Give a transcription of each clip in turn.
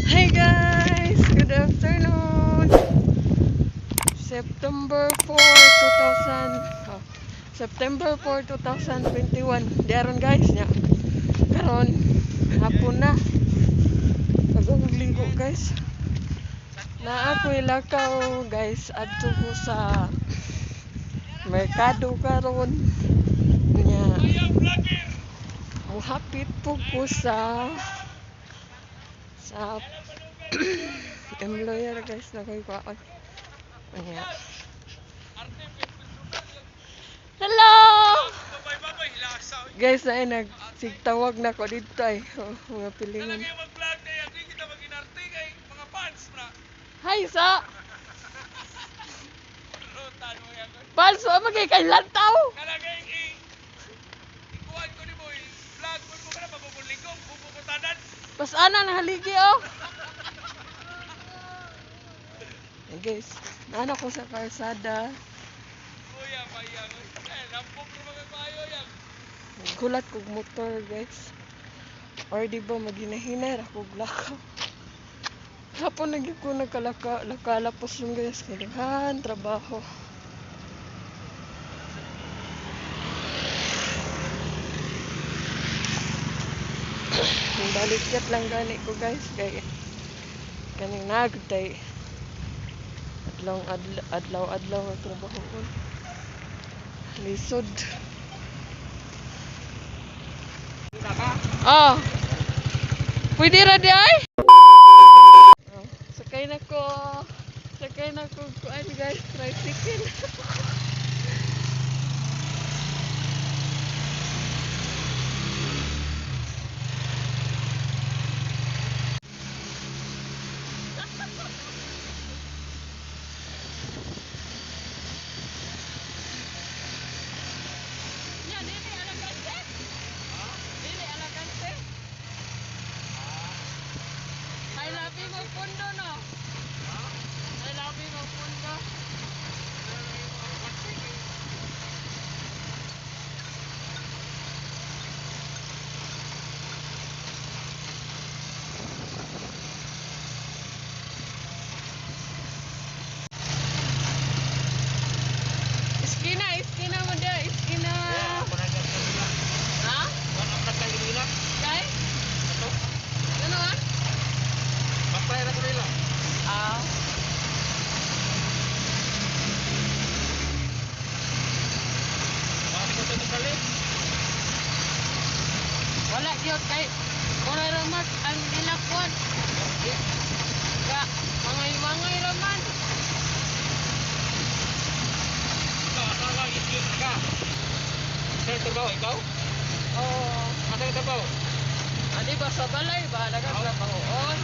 Hi guys! Good afternoon! September 4, 2000, oh, September 4, 2021. Di aron guys nya. Karon hapon na. Pag linggo guys. Na ako'y lakaw guys, adto ko sa merkado karon. Nya. Muhapit po ko sa employer guys na ko'y kuhaan. Nya. Hello! Guys, ay nagsigtawag na ko dito ay. Oh, mga pilingon. Hi sa! Pals, wa magay kay lantaw. Pas ana na haligi oh. Hey guys, naana ko sa kalsada. Gulat kog motor guys. Or di ba maginahinay ra kog lakaw. Hapon na gyud ko nagkalaka lakalapos yung guys kay daghan trabaho. Balikyat lang gani ko guys kay kaning nagday adlaw adlaw adlaw ang trabaho ko. Lisod. Oh. Pwede ra di ay? Oh, sakay na ko. Sakay na ko kuan guys, tricycle. Nya dili alagante. Dili alagante. I love you mo pundo no. I love you mo pundo. Iskina, iskina mo da, iskina. Ha? Kay? Ano ah? Ah. Wala gyud kay wala ra man ang gilakwan. Ga mangay-mangay ra man. Ikaw? Oo. Asa ka trabaho? Ah, di ba sa balay ba nagatrabahoon?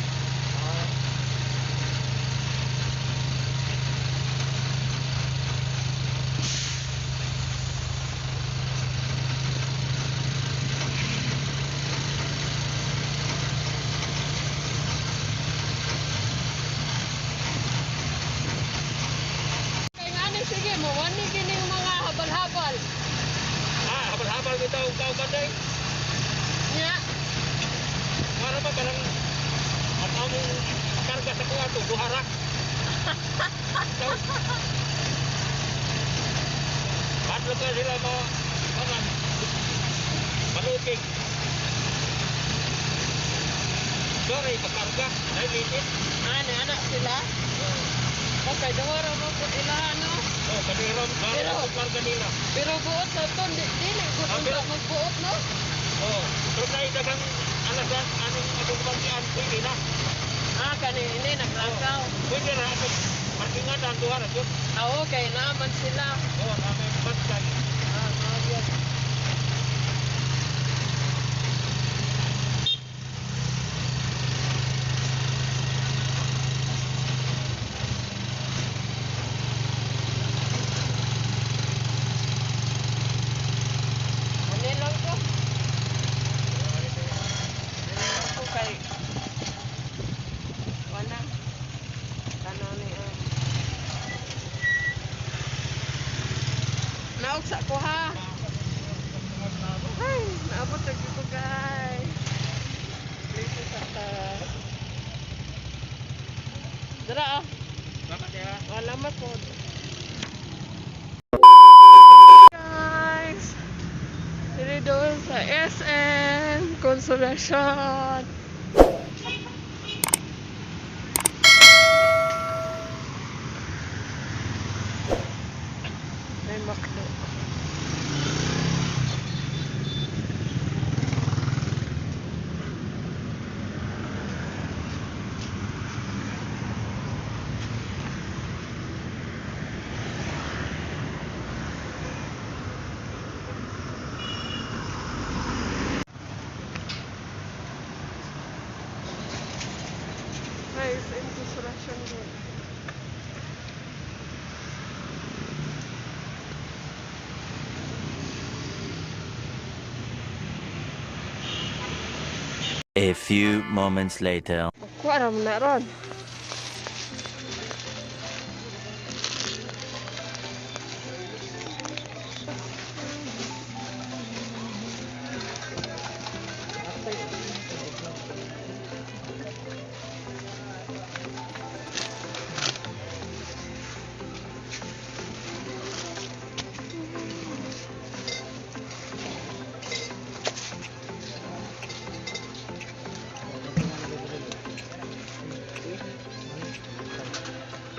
Kay ngani sige mo wani kining mga habal-habal. Ah, habal-habal bitaw ikaw ba day? Nya, Wala ba kanang ang among karga sa kuha to duha ra. Ikaw. Padlo ka sila mo mga malupig. Sorry, pagkarga. Ay, litit. Ani anak sila. Okay, duha ra mo pud ila ano. Oh, kaniron, Pero- pero karga nila. Pero buot sa to, di dili gud Ah, unta magbuot no. Oh, pero tayo dagang alasan anong atong parkian, pwede na. Ah, kani ini naglakaw. Pwede na atong parkingan ang duha ra gyud. Ah, okay naman sila. Oh, namin bantay. Ah, mga gyud. Ano lang ko? Ano lang ko kay wala. Kano ni ah. Naugsa ko ha. Ay, naabot na gyud ko guys. Dito sa ta. Dara ah. Bakit ya? Salamat po. Guys, dili doon sa SM Consolacion. May McDo. May SM Consolacion doon. A few moments later. Kuha ra man na ron.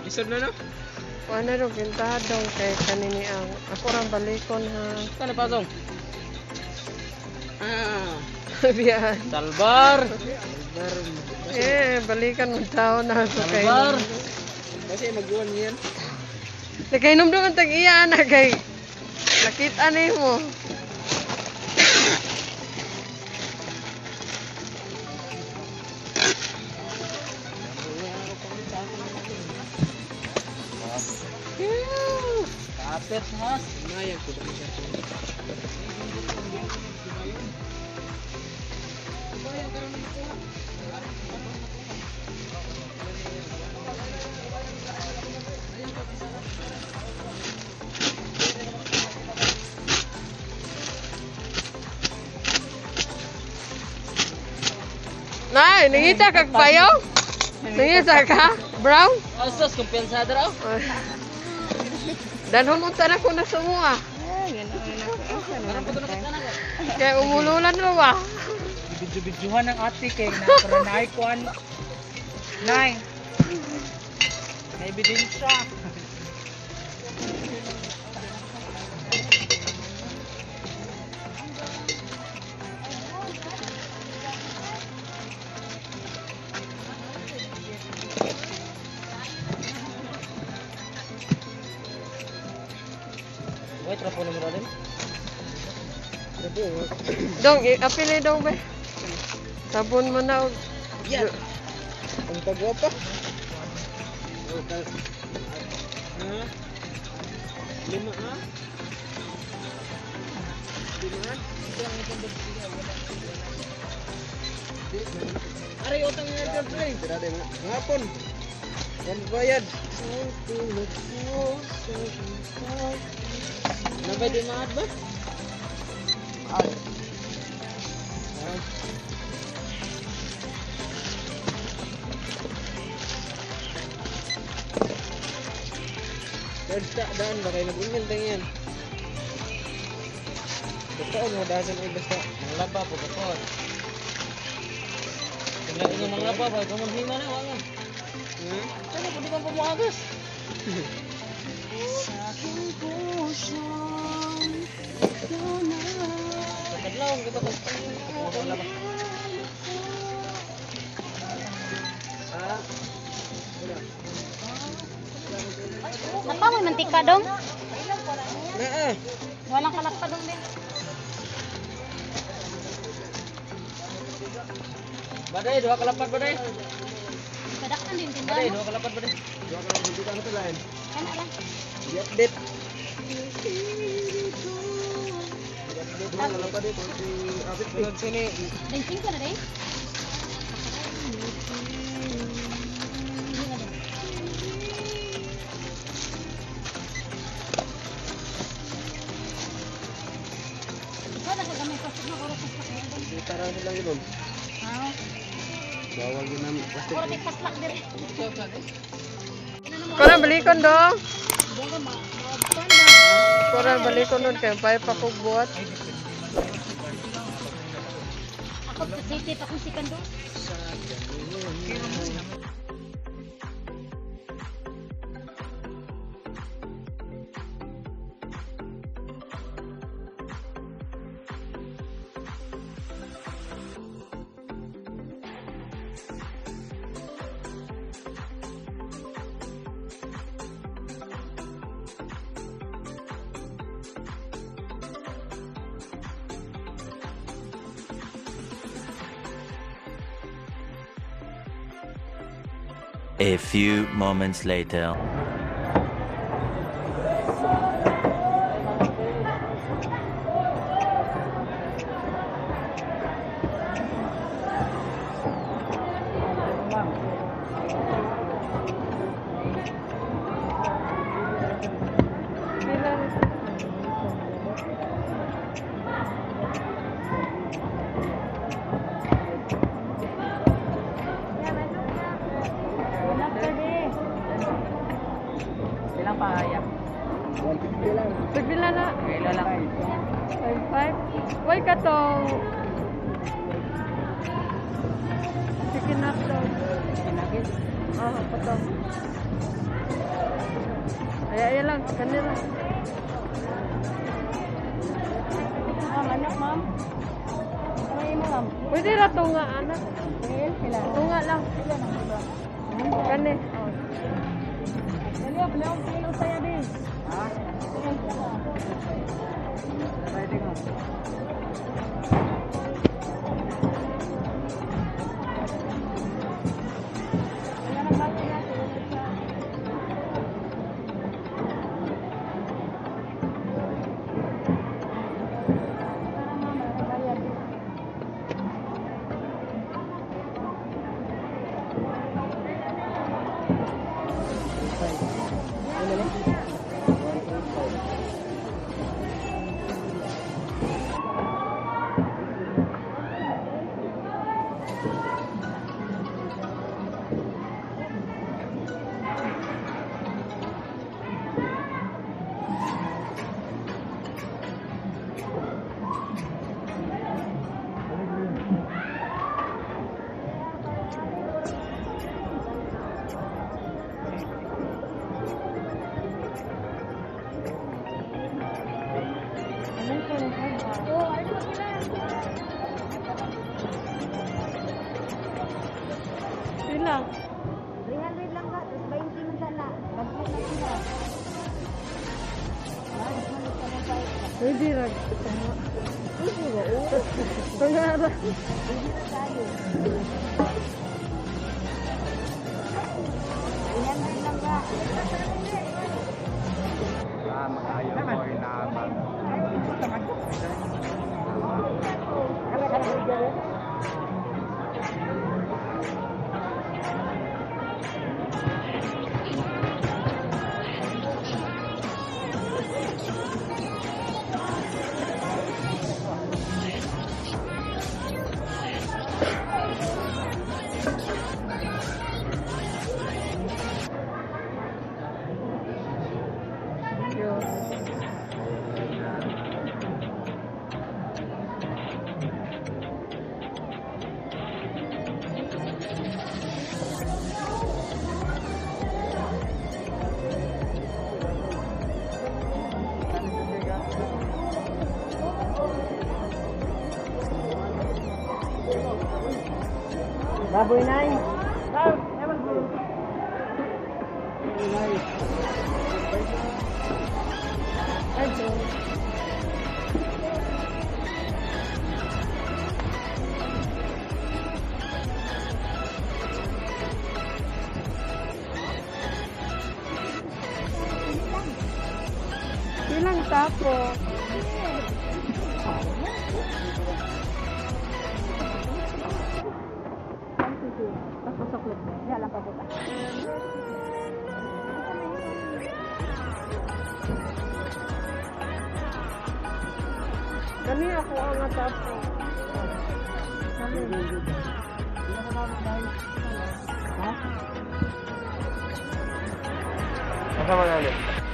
Isod na no? Kuha na ron kintadong kay kanini ang ako rang balikon ha. Kano pa tong? Ah, Biyan. Salbar. Eh, balikan mo tao na so kay. Salbar. Kasi mag-uwan yan. Nakainom naman tag iya na kay nakita na mo. Kapit mas. Mayag ko ba siya? Nay, nangita kag payo? Nangita ka? Brown? Asas, kumpensada raw. Dalhon unta na ko na sa mua. Kay umululan mo ba? Bidyo-bidyohan ng ate kay na kuan. Nay. May ebidensya. Wait, rapo na mo rin. Dong, apili dong ba? Sabon mo na og. Yan. Ang pagwapa. Ha? Lima ha? Lima Aray, utang nga dyan, pre. Tira din. Ngapon. Yan bayad. Nabay di maad ba? Maad. Daan daan ba kayo nag-email tang yan? Basta mo dasan ay basta manglaba po ba po. Tingnan ko manglaba ba kung maghima na wala. Ano pwede kang pumuagas? Sa aking puso ikaw na. Kadlaw kita ko. Ah. Napamoy mantika dong. Naa. Walang kalakpa dong din. Baday, duha ka lapad baday. Kadaktan din Baday, tindahan. duha ka lapad baday. Duha ka lapad dito ano to lain. Kana lang. Di-update. Di-update duha ka lapad dito. Sunod sini. Bensin ko na rin. Hindi na din. Ikaw na sa gamay pasok na oras sa sakyan. Tara silang ibon. Ah. Bawal din namin. Puro may paslak dire. Kuran balikon dong. Kuran balikon nun kay pay pa kog buhat. Ako sa city pa kung sikan do. A few moments later. Ilang pahaya? 150 lang. Pagpila na? Kilo lang. 5-5. Why ka tong chicken hotdog? Kinagis. Ah, patong. Ay, ay lang. Kanila. Ma'am, anak, ma'am. Ano yun, ma'am? Pwede ra tunga, anak. Sila. Tunga lang. Kani. Oh. Dali, wala akong kilo sa'yo din. Ha? Pwede ko. Wala nang bago natin. Para mama, bayad. Oo, ano sila? Pila. 300 lang ba? Tapos 20 man sana. Bagay na sila. Pwede ra. Tunga. Tunga ra. 300 lang ba? Ah, mga ayaw ko inaabang. Yun. Baboy nai. Ay, sorry. Ilang tapo? Wala pa buta. Kani ako ang tapo. Kani. Asa ba galing?